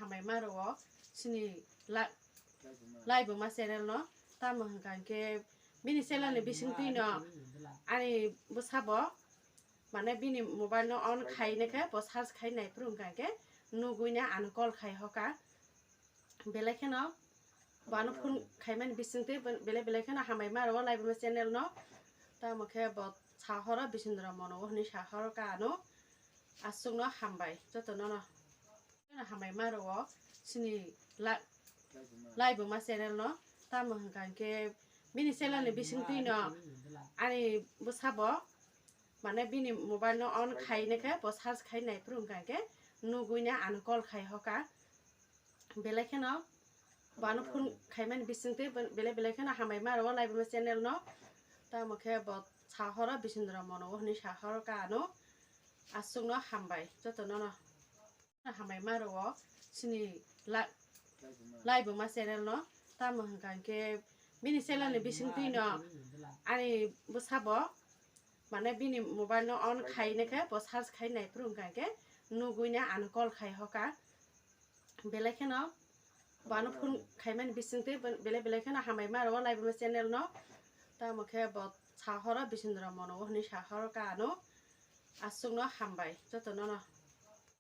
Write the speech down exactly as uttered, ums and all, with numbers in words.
Hambai ma rwo chini la-, Laibuma channel no. Tamo hwnkha hwnkhe bini channel ni bisingtwi no ani bwsa bo mane bini mobile no on khai nai khe bo search khai nai phuru hwnkha hwnkhe nugwi no ano call khai hoka. Belai kheno bo ano phone khaimani bisingtwi belai belai kheno hambai ma rwo Laibuma channel no. Tamo khe bo sahoro Bisindra mono hwnwi sahoro ka ano. Aswkno hambai jotono no. Jotono hambai ma rwo chini la-, Laibuma channel no. Tamo hwnkha hwnkhe bini channel ni bisingtwi no ani bwsa bo mane bini mobile no on khai nai khe bo search khai nai phuru hwnkha hwnkhe nugwi no ano call khai hoka. Belai kheno bo ano phone khaimani bisingtwi belai belai kheno hambai ma rwo Laibuma channel no. Tamo khe bo sahoro Bisindra mono hwnwi sahoro ka ano. Aswkno hambai jotono no. Hambai ma rwo chini la-, Laibuma channel no. Tamo hwnkha hwnkhe bini channel ni bisingtwi no ani bwsa bo mane bini mobile no on khai nai khe bo search khai nai phuru hwnkha hwnkhe nugwi no ano call khai hoka. Belai kheno bo ano phone khaimani bisingtwi belai belai kheno hambai ma rwo Laibuma channel no. Tamo khe bo sahoro Bisindra mono hwnwi sahoro ka ano. Aswkno hambai jotono no.